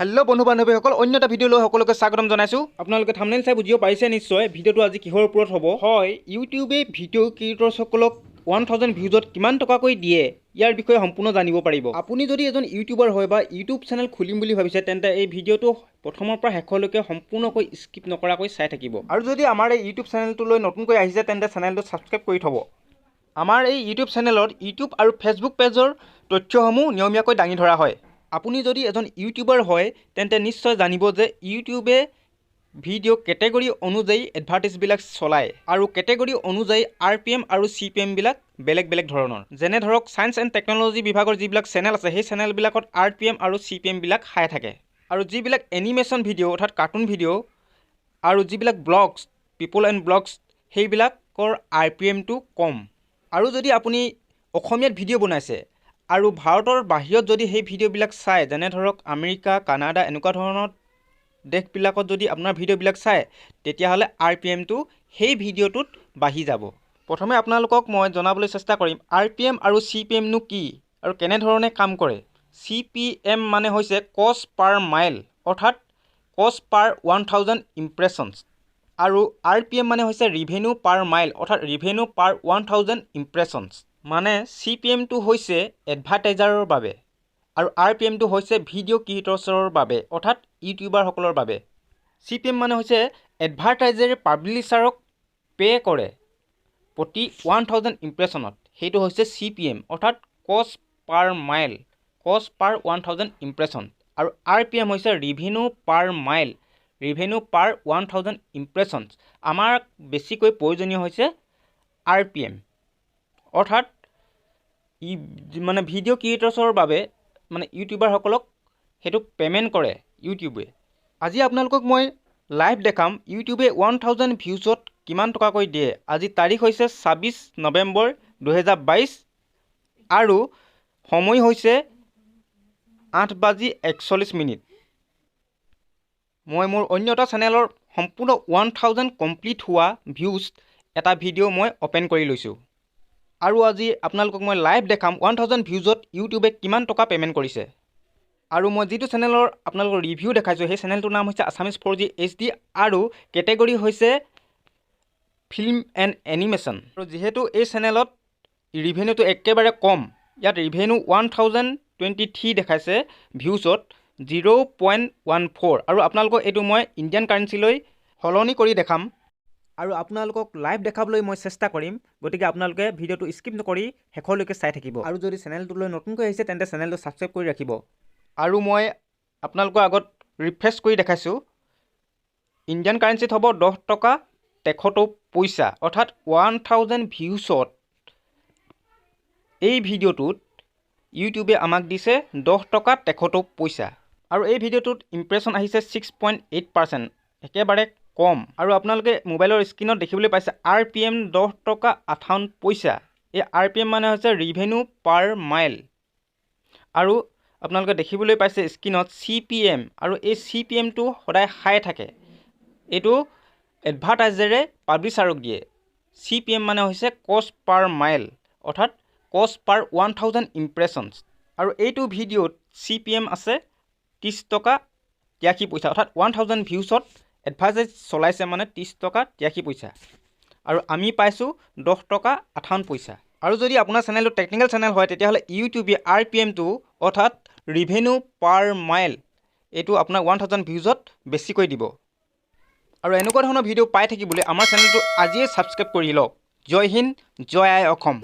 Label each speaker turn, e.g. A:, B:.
A: Hello' বন্ধু বান্ধৱীসকল, অন্য এটা ভিডিঅ' লৈ সকলোকে স্বাগতম জনাইছোঁ। আপোনালোকে থাম্বনেইল চাই বুজিব পাৰিছে নিশ্চয় ভিডিঅ'টো আজি কিহৰ ওপৰত হ'ব। হয়, ইউটিউবে ভিডিঅ' ক্ৰিয়েটৰ্ছসকলক 1000 ভিউজত কিমান টকাকৈ দিয়ে ইয়াৰ বিষয়ে সম্পূৰ্ণ জানিব পাৰিব। আপুনি যদি এজন ইউটিউবাৰ হয় বা ইউটিউব চেনেল খুলিম বুলি ভাবিছে, তেন্তে এই ভিডিঅ'টো প্ৰথমৰ পৰা শেষলৈকে সম্পূৰ্ণকৈ স্কিপ নকৰাকৈ চাই থাকিব। আৰু যদি আমাৰ এই ইউটিউব চেনেলটোলৈ নতুনকৈ আহিছে, তেন্তে চেনেলটো ছাবস্ক্ৰাইব কৰি থ'ব। আমাৰ এই ইউটিউব চেনেলত ইউটিউব আৰু ফেচবুক পেজৰ তথ্যসমূহ নিয়মীয়াকৈ দাঙি ধৰা হয়। আপুনি যদি এজন ইউটিউবাৰ হয়, তেন্তে নিশ্চয় জানিব যে ইউটিউবে ভিডিঅ' কেটেগৰী অনুযায়ী এডভাৰ্টাইজবিলাক চলায় আৰু কেটেগৰী অনুযায়ী আৰপিএম আৰু চিপিএমবিলাক বেলেগ বেলেগ ধৰণৰ। যেনে ধৰক, ছায়েন্স এণ্ড টেকন'লজি বিভাগৰ যিবিলাক চেনেল আছে, সেই চেনেলবিলাকত আৰপিএম আৰু চিপিএমবিলাক হাই থাকে আৰু যিবিলাক এনিমেশ্যন ভিডিঅ' অৰ্থাৎ কাৰ্টুন ভিডিঅ' আৰু যিবিলাক ব্লগছ, পিপল এণ্ড ব্লগছ, সেইবিলাকৰ আৰপিএমটো কম। আৰু যদি আপুনি অসমীয়াত ভিডিঅ' বনাইছে আৰু ভাৰতৰ বাহিৰত যদি সেই ভিডিঅ'বিলাক চায়, যেনে ধৰক আমেৰিকা, কানাডা এনেকুৱা ধৰণৰ দেশবিলাকত যদি আপোনাৰ ভিডিঅ'বিলাক চায়, তেতিয়াহ'লে আৰপিএমটো সেই ভিডিঅ'টোত বাঢ়ি যাব। প্ৰথমে আপোনালোকক মই জনাবলৈ চেষ্টা কৰিম আৰপিএম আৰু চিপিএমনো কি আৰু কেনেধৰণে কাম কৰে। চিপিএম মানে হৈছে কষ্ট পাৰ মাইল, অৰ্থাৎ কষ্ট পাৰ 1000 ইমপ্ৰেশ্যনছ, আৰু আৰপিএম মানে হৈছে ৰিভেনিউ পাৰ মাইল, অৰ্থাৎ ৰিভেনিউ পাৰ 1000 ইমপ্ৰেশ্যনছ। মানে চিপিএমটো হৈছে এডভাৰটাইজাৰৰ বাবে আৰু আৰপিএমটো হৈছে ভিডিঅ' ক্ৰিয়েটৰ্ছৰ বাবে, অৰ্থাৎ ইউটিউবাৰসকলৰ বাবে। চিপিএম মানে হৈছে এডভাৰটাইজাৰে পাব্লিছাৰক পে' কৰে প্ৰতি 1000 ইমপ্ৰেশ্যনত, সেইটো হৈছে চিপিএম, অৰ্থাৎ কষ্ট পাৰ মাইল, কষ্ট পাৰ 1000 ইমপ্ৰেশ্যন। আৰু আৰপিএম হৈছে ৰিভেনিউ পাৰ মাইল, ৰিভেনিউ পাৰ 1000 ইমপ্ৰেশ্যনছ। আমাৰ বেছিকৈ প্ৰয়োজনীয় হৈছে আৰপিএম, অৰ্থাৎ ই মানে ভিডিঅ' ক্ৰিয়েটৰ্ছৰ বাবে, মানে ইউটিউবাৰসকলক সেইটো পে'মেণ্ট কৰে ইউটিউবে। আজি আপোনালোকক মই লাইভ দেখাম ইউটিউবে 1000 ভিউজত কিমান টকাকৈ দিয়ে। আজি তাৰিখ হৈছে 26 নৱেম্বৰ 2022 আৰু সময় হৈছে 8 বাজি 41 মিনিট। মই মোৰ অন্য এটা চেনেলৰ সম্পূৰ্ণ 1000 কমপ্লিট হোৱা ভিউজ এটা ভিডিঅ' মই অ'পেন কৰি লৈছোঁ আৰু আজি আপোনালোকক মই লাইভ দেখাম 1000 ভিউজত ইউটিউবে কিমান টকা পে'মেণ্ট কৰিছে। আৰু মই যিটো চেনেলৰ আপোনালোকৰ ৰিভিউ দেখাইছোঁ, সেই চেনেলটোৰ নাম হৈছে আছামিজ 4G HD আৰু কেটেগৰী হৈছে ফিল্ম এণ্ড এনিমেশ্যন। আৰু যিহেতু এই চেনেলত ৰিভেনিউটো একেবাৰে কম, ইয়াত ৰিভেনিউ 1023 দেখাইছে ভিউজত 0.14। আৰু আপোনালোকক এইটো মই ইণ্ডিয়ান কাৰেঞ্চিলৈ সলনি কৰি দেখাম আৰু আপোনালোকক লাইভ দেখাবলৈ মই চেষ্টা কৰিম। গতিকে আপোনালোকে ভিডিঅ'টো স্কিপ নকৰি শেষলৈকে চাই থাকিব আৰু যদি চেনেলটোলৈ নতুনকৈ আহিছে, তেন্তে চেনেলটো ছাবস্ক্ৰাইব কৰি ৰাখিব। আৰু মই আপোনালোকৰ আগত ৰিফ্ৰেছ কৰি দেখাইছোঁ, ইণ্ডিয়ান কাৰেঞ্চিত হ'ব 10 টকা 73 পইচা, অৰ্থাৎ 1000 ভিউজত এই ভিডিঅ'টোত ইউটিউবে আমাক দিছে 10 টকা 73 পইচা। আৰু এই ভিডিঅ'টোত ইমপ্ৰেশ্যন আহিছে 6.8%, একেবাৰে কম। আৰু আপোনালোকে মোবাইলৰ স্ক্ৰীণত দেখিবলৈ পাইছে আৰপিএম 10 টকা 58 পইচা। এই আৰপিএম মানে হৈছে ৰিভেনিউ পাৰ মাইল। আৰু আপোনালোকে দেখিবলৈ পাইছে স্ক্ৰীণত চিপিএম, আৰু এই চিপিএমটো সদায় হাই থাকে। এইটো এডভাৰটাইজাৰে পাব্লিছাৰক দিয়ে। চিপিএম মানে হৈছে কষ্ট পাৰ মাইল, অৰ্থাৎ কষ্ট পাৰ 1000 ইমপ্ৰেশ্যনছ। আৰু এইটো ভিডিঅ'ত চিপিএম আছে 30 টকা 83 পইচা, অৰ্থাৎ 1000 ভিউজত এডভাৰটাইজ চলাইছে মানে 30 টকা 83 পইচা আৰু আমি পাইছোঁ 10 টকা 58 পইচা। আৰু যদি আপোনাৰ চেনেলটো টেকনিকেল চেনেল হয়, তেতিয়াহ'লে ইউটিউবে আৰপিএমটো, অৰ্থাৎ ৰিভেনিউ পাৰ মাইল, এইটো আপোনাৰ 1000 ভিউজত বেছিকৈ দিব। আৰু এনেকুৱা ধৰণৰ ভিডিঅ' পাই থাকিবলৈ আমাৰ চেনেলটো আজিয়েই ছাবস্ক্ৰাইব কৰি লওক। জয় হিন্দ, জয় আই অসম।